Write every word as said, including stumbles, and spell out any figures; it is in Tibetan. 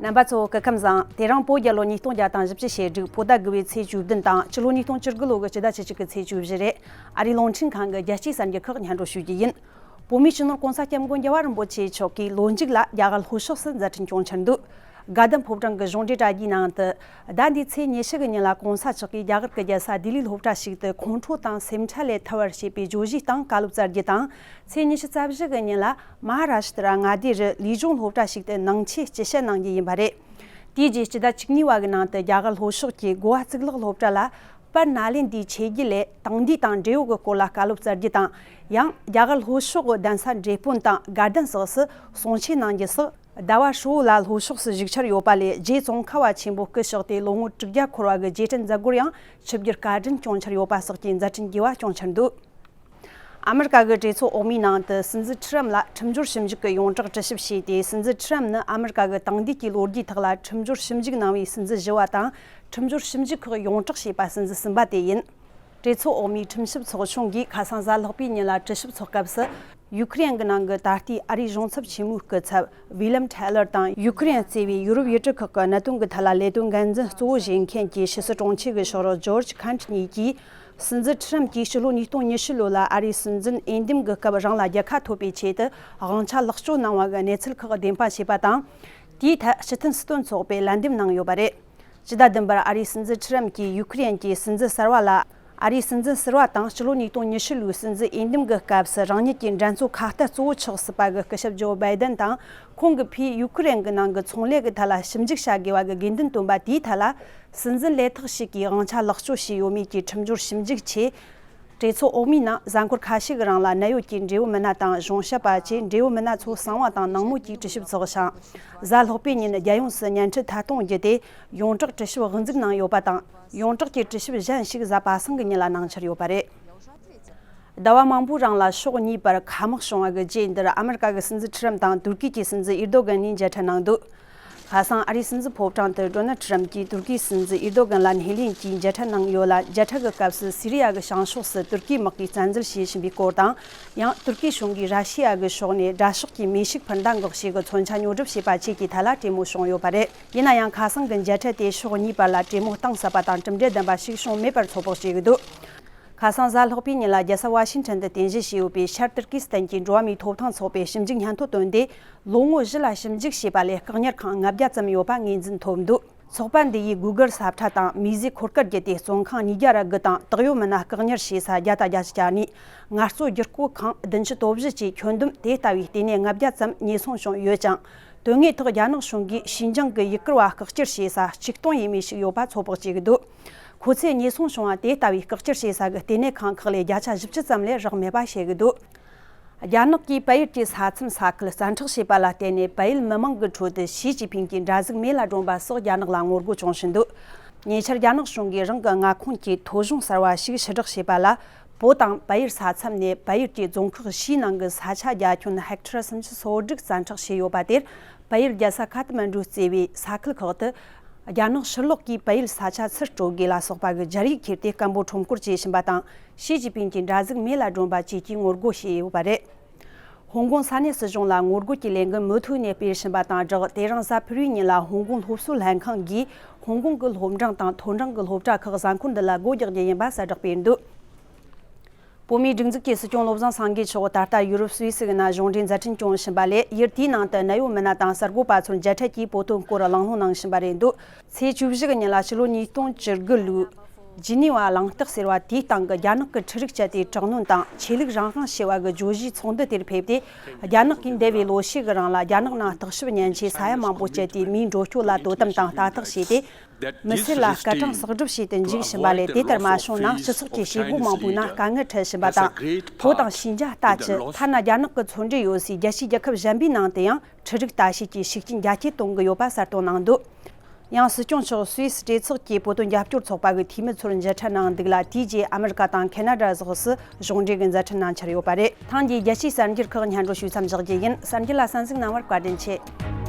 རྣམ་པ་ཚོ་སྐུ་ཁམས་བཟང་། དེ་རིང་བོད་རྒྱལ་ལོ་ཉིས་སྟོང་བརྒྱ་དང་བཞི་བཅུ་ཞེ་དྲུག་བོད་ཟླ་དགུ་བའི་ཚེས་བཅུ་བདུན་དང་སྤྱི་ལོ་ཉིས་སྟོང་བཅུ་དགུ་ལོ་གི་སྤྱི་ཟླ་བཅུ་གཅིག་གི་ཚེས་བཅུ་བཞི་རེད། ཨ་རིའི་རླུང་འཕྲིན་ཁང་གི་རྒྱལ་སྤྱིའི་གསར་འགྱུར་ཁག་སྙན་སྒྲོན་ཞུ་རྒྱུ་ཡིན། བོད་མིའི་སྤྱི་ནོར་གོང་ས་སྐྱབས་མགོན་རྒྱལ་བ་རིན་པོ་ཆེ་མཆོག་གིས་ལོ་མཇུག་ལ་རྒྱ་གར་ལྷོ་ཕྱོགས་སུ་མཛད་འཕྲིན་སྐྱོང་འཆར་འདུག་དགའ་ལྡན་ཕོ་བྲང་གི་གཞུང་འབྲེལ་དྲ་རྒྱའི་ནང་དུ། ཟླ་འདིའི་ཚེས་ཉི་ཤུ་གི་ཉིན་ལ་གོང་ས་མཆོག་གིས་རྒྱ་གར་གྱི་རྒྱལ་ས་ལྡི་ལིའི་སློབ་གྲྭ་ཞིག་ཏུ་ཁོང་ཁྲོ་དང་སེམས་ཁྲལ་ལས་ཐར་བར་བྱེད་པའི་བརྗོད་གཞིའི་སྟེང་བཀའ་སློབ་སྩལ་རྒྱུ་དང་། ཚེས་ཉི་ཤུ་རྩ་བཞི་གི་ཉིན་ལ་མ་ཧ་ར་ཤི་ཏྲ་མངའ་སྡེ་རུ་ལུས་སྦྱོང་སློབ་གྲྭ་ཞིག་ཏུ་ནང་ཆོས་སྤྱི་བཤད་གནང་རྒྱུ་ཡིན་པ་རེད། དེའི་རྗེས་སྤྱི་ཟླ་བཅུ་གཉིས་པ་གི་ནང་དུ་རྒྱ་གར་ལྷོ་ཕྱོགས་ཀྱི་གོ་བ་གཙུག་ལག་སློབ་གྲྭ་ལ། པར་ནཱ་ལེནྡྲའི་ཆོས་བརྒྱུད་ལས་དེང་དུས་དང་འབྲེལ་ཡོད་ཀྱི་སྐོར་ལ་བཀའ་སློབ་སྩལ་རྒྱུ་དང་། ཡང་རྒྱ་གར་ལྷོ་ཕྱོགས་ཀྱི་གདན་ས་འབྲས་སྤུངས་དང་དགའ་ལྡན་སོགས་སུ་གསུང་ཆོས་གནང་རྒྱུ་སོགས། ཟླ་བ་ཧྲིལ་བོ་ལ་ལྷོ་ཕྱོགས་སུ་བཞུགས་འཆར་ཡོད་པ་ལས། རྗེ་ཙོང་ཁ་པ་ཆེན་པོ་སྐུ་གཤེགས་ཏེ་ལོ་ངོ་དྲུག་བརྒྱ་འཁོར་བ་གི་རྗེས་དྲན་མཛད་སྒོར་ཡང་ཆིབས་བསྒྱུར་བཀའ་དྲིན་སྐྱོང་འཆར་ཡོད་པ་སོགས་ཀྱི་མཛད་འཕྲིན་རྒྱས་པ་སྐྱོང་འཆར་འདུག་ཨ་མི་རི་ཀ་གི་གྲོས་ཚོགས་འོག་མའི་ནང་དུ་སྲིད་འཛིན་ཁྲི་རམ་ལ་ཁྲིམས་སྦྱོར་ཞིབ་འཇུག་གི་ཡོངས་གྲགས་དྲི་ཞིབ་བྱས་ཏེ། སྲིད་འཛིན་ཁྲི་རམ་ནི་ཨ་མི་རི་ཀ་གི་དེང་དུས་ཀྱི་ལོ་རྒྱུས་ཐོག་ལ་ཁྲིམས་སྦྱོར་ཞིབ་འཇུག་གནང་བའི་སྲིད་འཛིན་བཞི་བ་དང་། ཁྲིམས་སྦྱོར་ཞིབ་འཇུག་ཁག་ཡོངས་གྲགས་བྱས་པ་སྲིད་འཛིན་གསུམ་པ་དེ་ཡིན། གྲོས་ཚོགས་འོག་མའི་ཁྲིམས་ཞིབ་ཚོགས་ཆུང་གིས་ཁ་སང་གཟའ་ལྷག་པའི་ཉིན་ལ་དྲི་ཞིབ་ཚོགས་སྐབས་སུ། ཡུ་ཁུ་རེན་གྱི་ནང་གི་ད་ལྟའི་ཨ་རིའི་གཞུང་ཚབ་ཆེན་མོའི་སྐུ་ཚབ་ཝི་ལམ་ཐེ་ལར་དང་། ཡུ་ཁུ་རེན་གཙོས་པའི་ཡུ་རོབ་ཡུལ་གྲུ་ཁག་གི་གནད་དོན་གྱི་ཐད་ལ་ལས་དོན་འགན་འཛིན་གཙོ་བོ་བཞེས་མཁན་གྱི་ཕྱི་སྲིད་དྲུང་ཆེ་གི་ཤོག་རོགས་ཇོར་ཇི་ཁན་ཊི་གཉིས་ཀྱིས། སྲིད་འཛིན་ཁྲི་རམ་གྱིས་ཕྱི་ལོ་ཉིས་སྟོང་ཉི་ཤུ་ལོ་ལ་ཨ་རིའི་སྲིད་འཛིན་འོས་འདེམས་ཀྱི་སྐབས་རང་ལ་རྒྱལ་ཁ་ཐོབ་པའི་ཆེད་དུ་དབང་ཆ་ལེགས་སྤྱོད་གནང་བ་གི་གནས་ཚུལ་ཁག་བདེན་དཔང་བྱས་པ་དང་། དེའི་ཐད་སྤྱི་མཐུན་སྲིད་དོན་ཚོགས་པས་ལན་འདེབས་གནང་ཡོད་པ་རེད། ཕྱི་ཟླ་བདུན་པར་ཨ་རིའི་སྲིད་འཛིན་ཁྲི་རམ་གྱིས་ཡུ་ཁུ་རེན་གྱི་སྲིད་འཛིན་གསར་བ་ལ། ཨ་རིའི་སྲིད་འཛིན་ཟུར་པ་དང་ཕྱི་ལོ་ཉིས་སྟོང་ཉི་ཤུ་ལོའི་སྲིད་འཛིན་འོས་འདེམས་ཀྱི་སྐབས་སུ་རང་ཉིད་ཀྱི་འགྲན་རྩོད་ཁ་གཏད་གཙོ་བོ་ཆགས་སྲིད་པ་གི་སྐུ་ཞབས་ཇོ་བྷའི་ཏན་དང་། ཁོང་གི་ཕིས་ཡུ་ཁུ་རེན་གྱི་ནང་གི་ཚོང་ལས་ཀྱི་ཐད་ལ་ཞིབ་འཇུག་བྱ་དགོས་པ་གི་དགོས་འདུན་བཏོན་པ་དེའི་ཐད་ལ། སྲིད་འཛིན་ལས་ཐོག་ཞིག་གིས་དབང་ཆ་ལེགས་སྤྱོད་བྱས་ཡོད་མེད་ཀྱི་ཁྲིམས་སྦྱོར་ཞིབ་འཇུག་ཆེད། གྲོས་ཚོགས་འོག་མའི་ནང་གཟའ་འཁོར་ཁ་ཤས་ཀྱི་རིང་ལ་གནད་ཡོད་ཀྱི་འབྲེལ་ཡོད་མི་སྣ་དང་གཞུང་ཞབས་པ་བཅས་འབྲེལ་ཡོད་མི་སྣ་ཚོ་གསང་བ་དང་ནང་མོལ་གྱི་དྲི་ཞིབ་ཚོགས་ཤིང་། གཟའ་ལྷག་པའི་ཉིན་རྒྱལ་ཡོངས་སུ་སྙན་ཞུ་མཐའ་གཏོང་བརྒྱུད་དེ་ཡོངས་གྲགས་དྲི་ཞིབ་དབུ་འཛུགས་གནང་ཡོད་པ་དང་། ཡོངས་གྲགས་ཀྱི་དྲི་ཞིབ་གཞན་ཞིག་གཟའ་པ་སངས་ཀྱི་ཉིན་ལ་གནང་འཆར་ཡོད་པ་རེད། ཟླ་བ་མང་པོའི་རིང་ལ་ཕྱོགས་གཉིས་བར་མཁའ་དམག་བྱུང་བ་གི་རྗེས་འདིར་ཨ་མི་རི་ཀ་གི་སྲིད་འཛིན་ཁྲི་རམ་དང་ཏུར་ཀི་གི་སྲིད་འཛིན་ཨེར་དོ་གན་གཉིས་མཇལ་འཕྲད་གནང་འདུག་ཁ་སང་ཨ་རིའི་སྲིད་འཛིན་ཕོ་བྲང་དུ་ཌོ་ནལ་ཁྲི་རམ་གྱིས་ཏུར་ཀིའི་སྲིད་འཛིན་ཨེར་དོ་གན་ལ་སྣེ་ལེན་གྱིས་མཇལ་འཕྲད་གནང་ཡོད་ལ། མཇལ་འཕྲད་ཀྱི་སྐབས་སུ་སི་རི་ཡ་གི་བྱང་ཕྱོགས་སུ་ཏུར་ཀིའི་དམག་གིས་བཙན་འཛུལ་བྱེད་བཞིན་པའི་སྐོར་དང་། ཡང་ཏུར་ཀིའི་གཞུང་གིས་ར་ཤི་ཡ་གི་ཕྱོགས་ནས་དགྲ་ཕྱོགས་ཀྱི་མེ་ཤུགས་འཕུར་མདའ་འགོག་བྱེད་ཀྱི་མཚོན་ཆ་ཉོ་སྒྲུབ་བྱས་པ་བཅས་ཀྱི་ཐད་ལ་གྲོས་མོལ་བྱུང་ཡོད་པ་རེད། ཡིན་ན་ཡང་ཁ་སང་གི་མཇལ་འཕྲད་དེ་ཕྱོགས་གཉིས་བར་ལ་གྲོས་མོལ་གཏིང་ཟབ་པ་དང་གྲུབ་འབྲས་ལྡན་པ་ཞིག་བྱུང་མེད་པར་ཚོད་དཔག་བྱེད་ཀྱི་འདུག་ཁ་སང་གཟའ་ལྷག་པའི་ཉིན་ལ་རྒྱལ་ས་ཝ་ཤིང་ཊོན་དུ་རྟེན་གཞི་བྱས་ཡོད་པའི་ཤར་ཏུར་ཀི་སི་ཐན་གྱི་འགྲོ་བ་མིའི་ཐོབ་ཐང་ཚོགས་པས་ཞིབ་འཇུག་སྙན་ཐོ་བཏོན་ཏེ། ལོ་ངོ་བཞི་ལ་ཞིབ་འཇུག་བྱས་པ་ལས་བཀག་ཉར་ཁང་ལྔ་བརྒྱ་ཙམ་ཡོད་པ་ངོས་འཛིན་ཐོབ་འདུག་ཚོགས་པ་འདི་ཡིས་གུ་གར་ས་ཁྲ་དང་མིའུ་ཟི་འཁོར་སྐར་བརྒྱུད་དེ་བཙོན་ཁང་ཉིས་བརྒྱ་ར་དགུ་དང་། དག་ཡོད་མི་སྣ་བཀག་ཉར་བྱེད་ས་བརྒྱ་དང་བརྒྱད་ཅུ་གྱ་གཉིས། ངལ་རྩོལ་བསྒྱུར་བཀོད་ཁང་བདུན་ཅུ་དོན་བཞི་བཅས་ཁྱོན་བསྡོམས་དེ་ལྟ་བུའི་ལྟེ་གནས་ལྔ་བརྒྱ་ཙམ་ཉེན་སྲུང་བྱུང་ཡོད་ཅིང་། དོན་དངོས་ཐོག་རྒྱ་ནག་གཞུང་གིས་ཞིན་ཅང་གི་ཡུ་གུར་བ་བཀག་སྐྱིལ་བྱེད་ས་ཆིག་སྟོང་ཡས་མས་ཤིག་ཡོད་པ་ཚོད་དཔག་བྱེད་ཀྱི་འདུག་ཁོ་ཚོས་ཉེན་སྲུང་བྱུང་བ་དེ་ལྟ་བུའི་བཀག་སྐྱིལ་བྱེད་ས་གི་ལྟེ་གནས་ཁང་ཁག་ལས་བརྒྱ་ཆ་བཞི་བཅུ་ཙམ་ལས་རག་མེད་པ་བཤད་ཀྱི་འདུག་རྒྱ་ནག་གིས་བལ་ཡུལ་གྱི་ས་མཚམས་ས་ཁུལ་བཙན་འཕྲོག་བྱས་པ་ལ་བརྟེན་ནས། བལ་ཡུལ་མི་མང་གི་ཁྲོད་དུ་ཞི་ཅིན་ཕིང་གི་འདྲ་གཟུགས་མེ་ལ་སྒྲོན་པ་སོགས་རྒྱ་ནག་ལ་ངོ་རྒོལ་བྱུང་བཞིན་འདུག་ཉེ་ཆར་རྒྱ་ནག་གཞུང་གིས་རང་གི་མངའ་ཁོངས་ཀྱི་ཐོ་གཞུང་གསར་བ་ཞིག་ཕྱིར་བསྒྲགས་བྱས་པ་ལ། བོད་དང་བལ་ཡུལ་ས་མཚམས་ནས་བལ་ཡུལ་གྱི་རྫོང་ཁག་བཞིའི་ནང་གི་ས་ཆ་རྒྱ་ཁྱོན་ཧེག་ཐར་སུམ་ཅུ་སོ་དྲུག་བཙན་འཕྲོག་བྱས་ཡོད་པ་དེར། བལ་ཡུལ་རྒྱལ་ས་ཁ་ཐ་མན་གྲུ་གཙོས་པའི་ས་ཁུལ་ཁག་ཏུ། རྒྱ་ནག་ཕྱིར་ལོག་གིས་བལ་ཡུལ་ས་ཆ་ཚུར་སྤྲོད་དགོས་ལ་སོགས་པ་གི་སྦྱར་ཡིག་ཁྱེར་ཏེ་སྐད་འབོད་ཁྲོམ་སྐོར་བྱེད་བཞིན་པ་དང་། ཞི་ཅིན་ཕིང་གི་འདྲ་གཟུགས་མེ་ལ་སྒྲོན་པ་བཅས་ཀྱིས་ངོ་རྒོལ་བྱས་ཡོད་པ་རེད། ཧོང་ཀོང་ས་གནས་སྲིད་གཞུང་ལ་ངོ་རྒོལ་གྱི་ལས་འགུལ་མུ་མཐུད་ནས་སྤེལ་བཞིན་པ་དང་སྦྲགས། དེ་རིང་གཟའ་ཕུར་བུའི་ཉིན་ལ་ཧོང་ཀོང་སློབ་གསོའི་ལྷན་ཁང་གིས་ཧོང་ཀོང་གི་སློབ་འབྲིང་དང་མཐོ་འབྲིང་གི་སློབ་གྲྭ་ཁག་གཟའ་འཁོར་འདི་ལ་སྒོ་རྒྱག་རྒྱུ་ཡིན་པ་གསལ་བསྒྲགས་སྤེལ་འདུག་བོད་མིའི་སྒྲིག་འཛུགས་ཀྱི་སྲིད་སྐྱོང་བློ་བཟང་སེང་གེ་མཆོག་ད་ལྟ་ཡུ་རོབ་སུད་སི་གི་ནང་གཞུང་འབྲེལ་མཛད་འཕྲིན་སྐྱོང་བཞིན་པ་ལས། ཡུལ་དེའི་ནང་དུ་གནད་ཡོད་མི་སྣ་དང་གསར་འགོད་པ་ཚོར་མཇལ་འཕྲད་ཀྱིས་བོད་དོན་སྐོར་གླེང་སློང་གནང་བཞིན་པ་རེད་འདུག་ཚེས་བཅུ་བཞི་གི་ཉིན་ལ་ཕྱི་ལོ་ཉིས་སྟོང་བཅུ་དགུ་ལོའི་ཇི་ནི་ཝ་གླེང་སྟེགས་ཟེར་བ་དེའི་སྟེང་གི་རྒྱ་ནག་གི་འཕྲུལ་རིག་སྤྱད་དེ་དྲག་གནོན་དང་ཆོས་ལུགས་རང་དབང་ཞེས་པ་གི་བརྗོད་གཞིའི་ཚོགས་འདུ་དེར་ཕེབས་ཏེ། རྒྱ་ནག་གིས་འདས་པའི་ལོ་ཤས་ཀྱི་རིང་ལ་རྒྱ་ནག་ནང་བརྟག་ཞིབ་བརྙན་ཆས་ས་ཡ་མང་པོ་སྤྱད་དེ་མིའི་འགྲོ་སྐྱོད་ལ་དོ་དམ་དང་ལྟ་རྟོག་བྱས་ཏེ། མི་སེར་ལ་སྐར་གྲངས་གསོག་སྒྲུབ་བྱས་ཏེ་འཇིགས་བཞིན་པ་ལས། དེ་ལྟར་མ་བྱུང་ན་སྤྱི་ཚོགས་ཀྱི་བྱེད་སྒོ་མང་པོའི་ནང་དཀའ་ངལ་འཕྲད་བཞིན་པ་དང་། བོད་དང་ཤིན་ཅང་ལྟ་ཅི། ཐ་ན་རྒྱ་ནག་གི་མཚོན་འབྲེལ་ཡོད་སའི་རྒྱལ་སྤྱིའི་རྒྱལ་ཁབ་གཞན་པའི་ནང་དུ་ཡང་འཕྲུལ་རིག་ལྟ་བྱེད་ཀྱི་ཤུགས་རྐྱེན་རྒྱ་སྐྱེད་གཏོང་གི་ཡོད་པ་གསལ་སྟོན་གནང་འདུག་ཡང་སྲིད་སྐྱོང་མཆོག་སུད་སི་གྲོས་ཚོགས་ཀྱི་བོད་དོན་རྒྱབ་སྐྱོར་ཚོགས་པ་གི་འཐུས་མི་ཚོར་མཇལ་འཕྲད་གནང་འདུག་ལ། དེའི་རྗེས་ཨ་མི་རི་ཀ་དང་ཁེ་ན་ཌ་སོགས་སུ་གཞུང་འབྲེལ་གྱི་མཛད་འཕྲིན་གནང་འཆར་ཡོད་པ་རེད། ཐེངས་འདིའི་རྒྱལ་སྤྱིའི་གསར་འགྱུར་ཁག་སྙན་སྒྲོན་ཞུས་མཚམས་བཞག་རྒྱུ་ཡིན། གསར་འགྱུར་ལ་གསན་གཟིགས་གནང་བར་བཀའ་དྲིན་ཆེ།